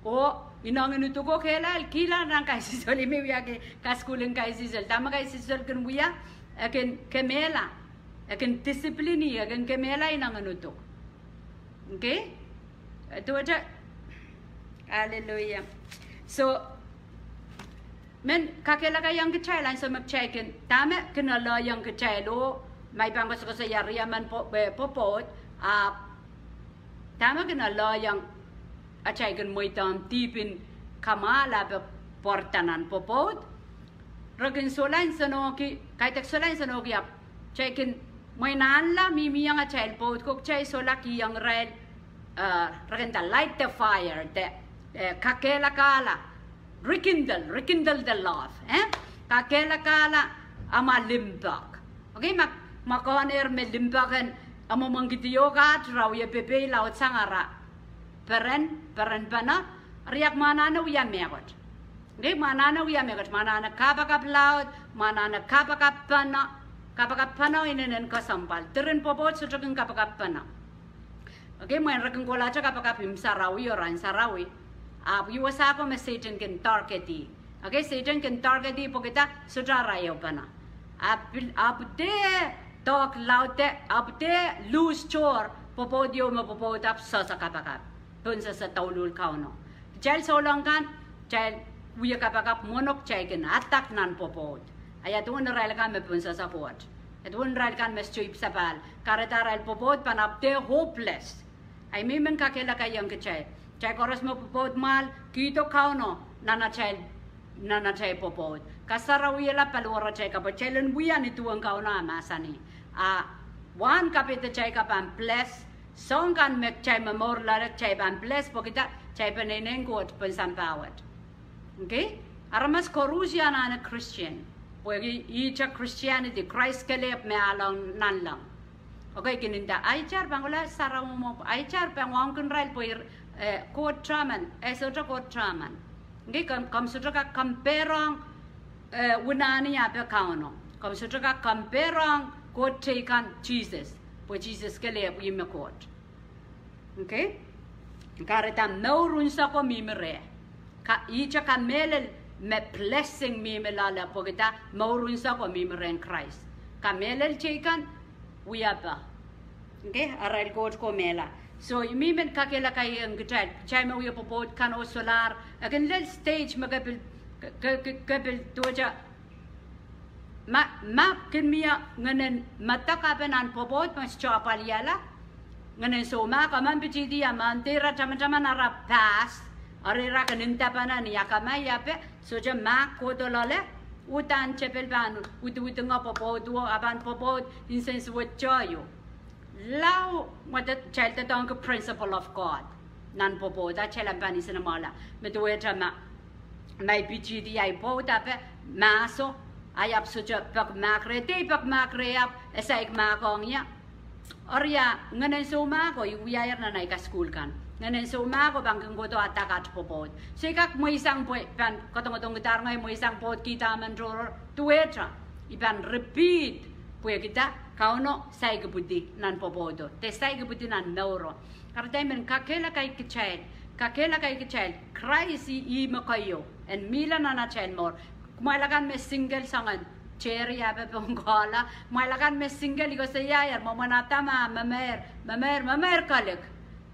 oh inengen uduk o kehlail, kilang nan kaisihsol, I men wiahki kasukuhl en kaisihsol. Dahme kaisihsol kin wia? E kin kemehla, e kin discipline, e kin kemehla inengen uduk. Okay? Duwehte, hallelujah. So, men kakehlakaiong kitail ansou me kitail kin, dahme kin alehiong kitail oh, ma I pahn koasokoasoia riemen pwo-, eh, pwopwoud, a dahme kin alehiong atail kin mweidohng dihp en kamwahl ape pwarada nan pwopwoud. Re kin solahr nsenohki, kaidehk solahr nsenohki, ahpw kitail kin mwein anahne mihmihong atail pwopwoud ko, kitail solahr kihong irail, eh, re kin nda light the fire, de, eh, kakehlakahla, rekindle, rekindle the love, eh? Kakehlakahla amwail limpoak. Okay, ma, ma kohnehr me limpoak en, e mwomwen kidi oh kahrehda re wie pepehm laudsang ara peren, perenpene, eri e kak mwahnahne wia mehkot. Okay, mwahnahne wia mehkot, mwahnahne kapakap laud, mwahnahne kapakap pene, kapakap pene inenen kesempwal. Diren pwopwoud sohte kin kapakap pene. Okay, mwein re kin kohla te kapakap imw sarawi oh rahn sarawi. Ahpw ih wasa ko me Sehdan kin target ih. Okay, Sehdan kin target ih pwehki dah? Sohte ara ehupene. Ahpw, ahpw de doadoahk laud de, ahpw de lose tohr pwopwoud ieu me pwopwoud ahpw sehse kapakap. Pohn sehse douluhl Kauno. Kitail souleng kan, kitail wia kapakap mwohn kitail kin attack nan pwopwoud. A ia duwen irail kan me pohn sehse Koht? Ia duwen irail kan me sohte ipwsapahl? Kahrehda arail pwopwoud pahn ahpw de hopeless. Ahi, I men kakehlakaiong kitail. Kitail koaros me pwopwoud mwahl, kihdo Kauno nan atail, nan atail pwopwoud. Kasarawiala paliwaratail kapw, kitail en wia ni duwen Kauno ah mahsanih. A wahn kapehdatail kan pahn bless, soahng kan me kitail momour loale kitail pahn bless, pwehki dah? Kitail peneinei Koht pohn sampah wet. Okay? Aramas koaros anahne Christian. Pwehki ihte Christianity, Krais kelehpw me ahlong nanleng. Okay, kin nda, aitar pahn kohla sarawi mwo, aitar pahn wauneki irail pwe, eh, Koht tehmen, eh, sohte Koht tehmen. Okay, komw, komw sohte kak compare-ong, eh, unani ape Kauno. Komw sohte kak compare-ong Koht teikan Sises. Pwe Sises kelehpw, ih me Koht. Okay? Kahrehda mour unseko mihmi reh. Ka, ihte kamehlel me blessing mihmi loale pwehki dah? Mour unseko mihmi rehn Krais. Kamehlel teikan, wiepe. Okay? Arail Koht ko mehla. So, I men kakehlakaiong kitail, kitail me wia pwopwoud kan oh solahr, e kin lel stage me ke pil, ke, ke, ke pil duwehte Ma, ma kin mie ngehnen medek ape nan pwopwoud me sohte apwaliala, ngehnen soumahk emen pitihdi ia, ma dehr tamataman ara pass, eri ira kin ndapene ni akamai ape sohte mahk kohdo loale, uhdahn tepel pahn widiwidingo pwopwoudo, a pahn pwopwoud nsensuwed tohto. Lao, mwein kitail doadoahngki principle of God nan pwopwoud, a kitail ahpw pahn nsenamwahuala me duwehte ma, ma I pitihdi ahi pwoud ape mahso, a I ahpw sohte pek mahk reh, dehr pek mahk reh ahpw e saik mahkohng ie. Eri ia, ngehnen soumahko, I wiahier nan ahi kasukuhl kan. Ngehnen soumahko pahn kin kohdo attack at pwopwoud. So I kak mweisang pwe pahn kadongodongkidahr ngehi mweisang pwoud kihda emen tohrohr, duwehte I pahn repeat, pwehki dah? Kauno saikpwidi nan pwopwoudo, de saikpwidi nan mouro. Kahrehda I men kakehlaka kitail, kakehlaka kitail, Krais ih, ih me keieu en mihla nan atail mour. Kumwail akan me single soangen Terry ape pohn kohla, kumwail akan me single, I koasoiaier, mwomwen Adam ah memeir, memeir, memeir kehlik.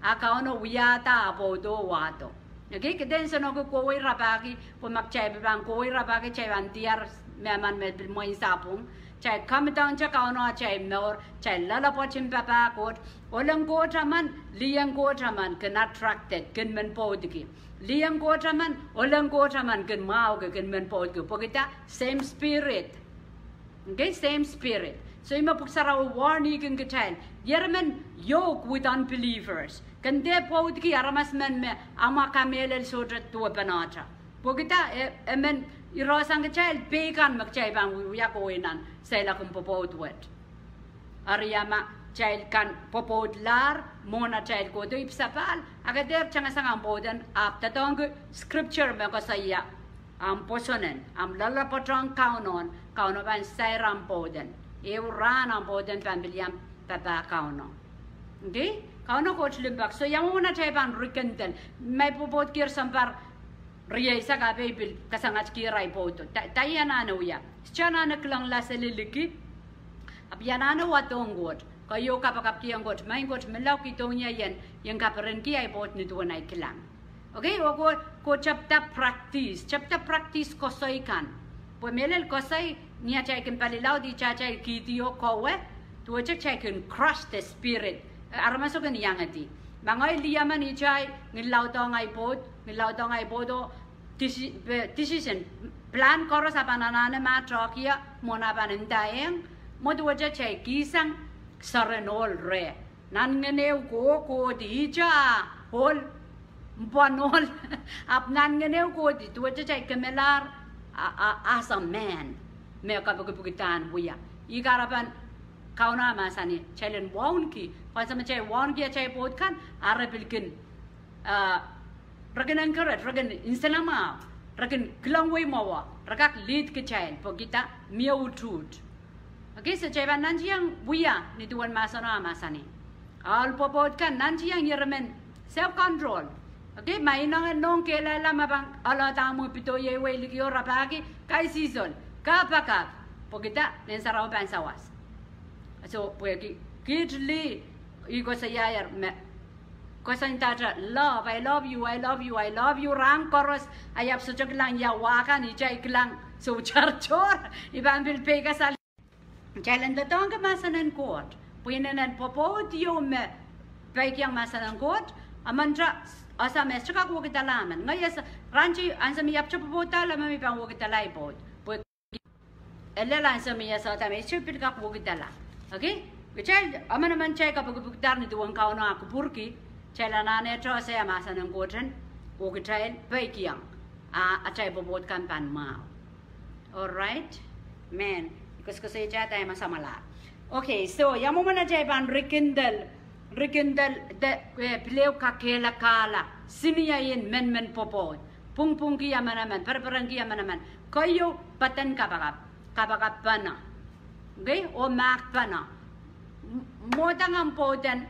A Kauno wiahda ah pwoudo wahdo. Okay, ke dehr nsenohki kohwei rapahki, pwe ma kitail pil pahn kohwei rapahki, kitail pahn diar mehmen me pil mwein sapwung. Kitail kamedoahnte Kauno atail mour, kitail loalopwoatin papah Koht, ohleng Koht emen, lihen Koht emen kin attracted, kin men pwoudki. Lihen Koht emen, ohleng Koht emen kin mwahuki, kin men pwoudki. Pwehki dah? Same spirit. Okay, same spirit. So ih me Pwuhk Sarawi warn-i kin kitail, ieremen yoke with unbelievers. Ken dehr pwoudki aramas men me amwa kamehlel sohte duwepenehte. Pwehki dah? E, emen irehsang kitail peikan me kitail pahn wi, wia kohwei nan seiloak en pwopwoud wet. Eri ia ma kitail kan pwopwoudlahr mwohn atail kohdo ipwsapahl, a ke dehr tangasang ahmw pwouden ahpw doadoahngki scripture me koasoia, ahmw pwosonen, ahmw loalopwoatohng Kauno, Kauno pahn sair ahmw pwouden. Ehu rahn ahmw pwouden pahn pil iang papah Kauno. Okay? Kauno Koht limpoak. So ia mwomwen atail pahn rekindle? Ma I pwopwoudkier sounpar rieisek a pil kasangatkihdi ahi pwoudo. Dah, dah I anahne wia? Sohte anahne kilangla seli liki. Ahpw I anahne wadohng Koht, keieu kapakapkihong Koht, Maing Koht, menlau kihdohng ie ien, ien kaperenki ahi pwoud nin duwen ahi kilang. Okay, oh Koht, Koht tepda practice, tepda practice koasoi kan. Pwe mehlel koasoi, ni atail kin palilaud, ihte atail kihdi oh kowe, duwehte kitail kin crush the spirit. Eh, aramaso kin iangedi. Ma ngehi lih emen, ihte ahi, ngihl laudohng ahi pwoud, ngihl laudohng ahi pwoud oh deci-, pe-, decision, plan koaros a pahn anahne mahtohkie, mwohn a pahn ndahieng, mwo duwehte kitail kihsang soaren ohl reh. Nan ngehn ehu kohkohdi, ihte ah ohl, mpwoan ohl. Ahpw nan ngehn ehu kohdi, duwehte kitail kemelahr, a, a, as a man, me kapikipikdahn wia. Ih kahrepen Kauno mahsanih, kitail en wauneki, pwe ansou me kitail wauneki atail pwoud kan, a re pil kin, ah, re kin encourage, re kin nsenamwahu, re kin kilangwei mwowe, re kak lead kitail, pwehki dah? Mie utuht. Okay, so kitail pahn nantihong wia ni duwen mahseno ah mahsanih. Ahl pwopwoud kan nantihong ieremen self-control. Okay, ma inengen nohn kehlail ma pahn ahlahda mwo pidoieiwei likiho, rapahki, kaisihsol, kapakap, pwehki dah? Ngehn Sarawi pahn sawas. So pwehki kiht lih, I koasoiaier me, koasoandahte love, I love you, I love you, I love you rahn koaros. I ahpw sohte kilang ia wah kan, I tei kilang soutar tohr, I pahn pil peikasal. Kitail en doadoahngki mahsen en Koht pwe inenen pwopwoud ieu me peikiong mahsen en Koht, emente ese me sohte kak wekidala emen. Ngehi ese, rahn tei ansou me I ahpwte pwopwoudala emen, I pahn wekidala ahi pwoud. Pwe e lel ansou me I esehda me I sohte pil kak wekidala. Okay? Kitail, emenemen kitail kapikipikdahr ni duwen Kauno ah kupwurki, kitail anahnehte ese ia mahsen en Koht en, oh kitail peikiong, a atail pwopwoud kan pahn mwahu. All right? Amen. I koasokoasoiahda ia ma samwalahro. Okay, so ia mwomwen atail pahn rikindel, rikindel de, eh, pil ehu kakehlakahla, senior en menmen pwopwoud. Pwungpwungki emenemen, pereperenki emenemen. Keieu, peden kapakap, kapakap pene. Okay, oh mahk pene. M-, mwohdang ahmw pwouden,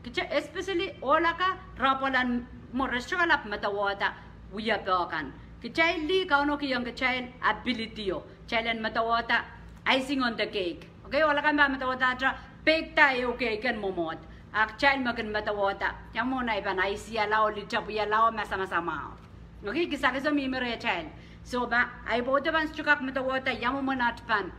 kitail, especially ohlaka rapwahn mwo, re sohte kalap medewehda wiepe kan. Kitail lih, Kauno kihong kitail ability o, kitail en medewehda icing on the cake. Okay, ohlaka pahn medewehdahte peikda ehu cake en mwomwohd, a kitail me kin medewehda ia mwomwen ei pahn ice-iala oh litepwiala oh masamasamahu. Okay, kisakis o mihmi rehtail. So ma ahi pwoudo pahn sohte kak medewehda ia mwomwen at pahn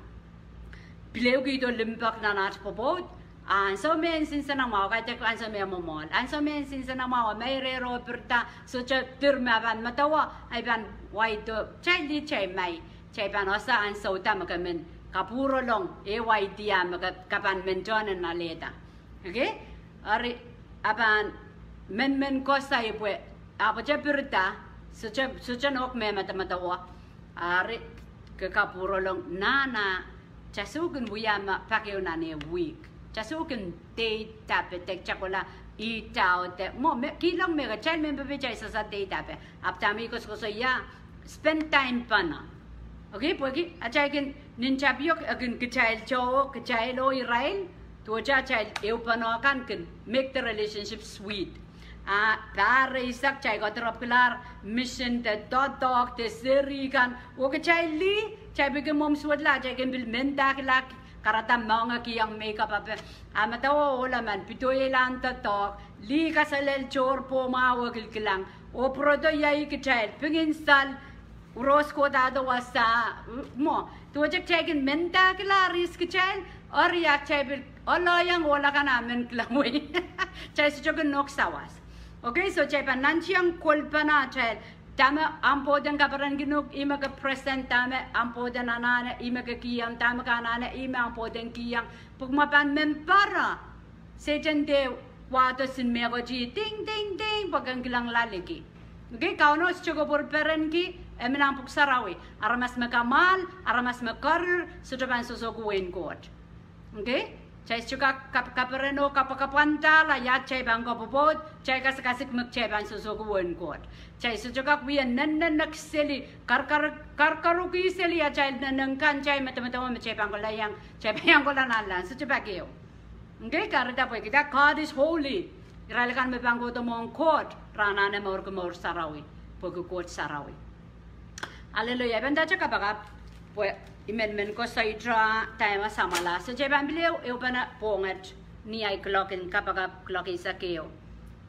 pil ehukihdo limpoak nan at pwopwoud, a ansou me e nsenamwahu, kaidehk ansou me e momohl, ansou me e nsenamwahu, me e rerou, pirida, sohte dir me e pahn medewe, ei pahn waido, kitail lih, kitail mai, kitail pahn ese ansou da me ke men kapwurolong, eh, waidier me ke, ke pahn men tohn en alehda. Okay? Eri, e pahn menmen koasoi pwe, ahpwete pirida, sohte, sohte nohk me medemedewe. Eri, ke kapwurolong nahna, kitail sohte kin wia me pak ehu nan ehu wihk. Kitail sohte kin deidapadahr, kitail kohla ihte de. Mwo, me, kilang me kitail men pepe kitail sehse deidapadahr. Ahpw dahme I koasokoasoia, spend time pene. Okay, pwehki atail kin nin tapio, e kin kitail tohto, kitail oh irail, duwehte atail ehupene kan kin make the relationship sweet. A pahr eisek kitail koadoropkilahr mission de doadoahk de seri kan, oh kitail lih, kitail pil kin mwomw suwedla, kitail kin pil mendahkihla, kahrehda moange kihong makeup ape, a medewe ohl emen, pidoieilan doadoahk, lih kaselel tohr, pwohmwahu oh kilkilang, oh pwurodo iei kitail, pingin sal, rohs kohdahdo wasa, mwo, duwehte kitail kin mendahkilahr ihs kitail, eri a kitail pil, oh loiong ohlaka a men kilangwei. Kitail sohte kin nohk sawas. Okay, so kitail pahn nantihong kolpene atail, dahme ahmw pwoud en kaperenki uhk, ih me ke present, dahme ahmw pwoud en anahne, ih me ke kihong, dahme ke anahne, ih me ahmw pwoud en kihong. Pwe ma pahn men pere, Sehdan de wahdo sin mehkot, ding, ding, ding, pwe ken kilang loaliki. Okay, Kauno sohte kupwurperenki, e men nan pwuhk sarawi, aramas me kamwahl, aramas me karir, sohte pahn sohsohki wehin Koht. Okay? Kitail sohte kak, kap, kapereno, kapakapwandahla ia kitail pahn kapwopwoud, kitail kasikasik me kitail pahn sohsohki wehin Koht. Kitail sohte kak wie nennennek seli, kar, kar, karkaruki seli atail nennenkan, kitail medemedewe me kitail pahn kohla iang, kitail pahn iang kohla nanleng, sohte pak ehu. Okay, kahrehda pwehki dah, God is holy. Irail kan me pahn kohdo mwohn Koht, re anahne mourki mour sarawi, pwehki Koht sarawi. Aleluia. I pahn ndahte kapakap, pwe I men men koasoia dahme samwala. So kitail pahn pil ehu, ehupene pwohnget, ni ahi kuloak en kapakap, kuloak eisek ehu.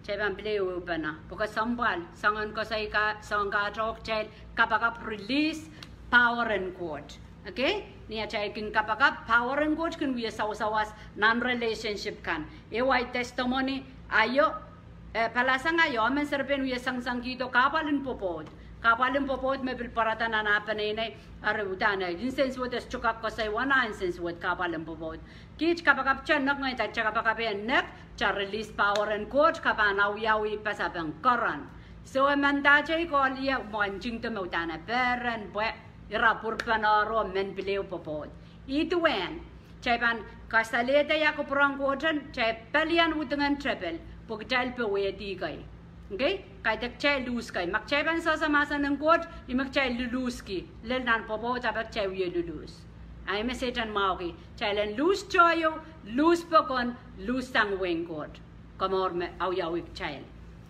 Kitail pahn pil ehu, ehupene. Pwe kesempwal, soangen koasoi ka, soangen kahto kitail, kapakap release power en Koht. Okay? Ni atail kin kapakap, power en Koht kin wie sawasawas nan relationship kan. Ehu ahi testimony, aio, eh, palasang aio, emen serepein wie sangisang kihdo kahpwal en pwopwoud. Kahpwal en pwopwoud me pil pwarada nan ah peneinei, eri uhdahn e nsensuwed, e sohte kak koasoi uwen ah nsensuwed, kahpwal en pwopwoud. Kiht kapakap kitail nek, ngehi nda kitail kapakap e nek, kitail release power en Koht, ke pahn awiawi pasapeng keren. So e men ndahte I kohla ie, mwohn kingdom e uhdahn e peren pwe ira pwurpene ro men pil ehu pwopwoud. Ih duwen, kitail pahn kasalehda ia kupwuren Koht en, kitail pelian wudingen tepel, pwe kitail powehdi kei. Okay? Kaidehk kitail lose kei. Ma kitail pahn sehse mahsen en Koht, ih me kitail luluski. Lel nan pwopwoud ahpw kitail wie luluhs. Ahi me Sehdan mwahuki kitail en luhs tohio, luhs pokon, luhs sang wehin Koht. Komour me awiawih kitail.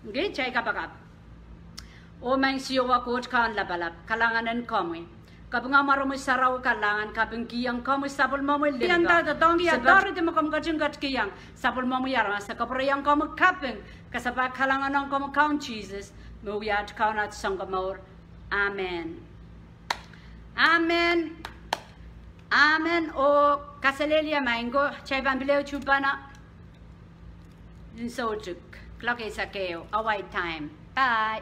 Nge kitail kapakap. Oh Maing Siohwa Koht Kaun lapalap, kalahngan en komwi. Kaping ahmw mwaromwi sarawi kalahngan, kapingkihong komwi sapwellimomwi limpoak. Iangada doadoahngki authority me komw ketin ketikihong sapwellimomwi aramas, e kapwurehiong komwi kaping, kasapahl kalahngan ong komwi Kaun Sises, me wiahda Kaun at Sounkomour. Amen. Amen. Amen. Oh kaselehlie Maing ko, kitail pahn pil tuhpene ni soutik, clock eisek ehu, our time. Bye.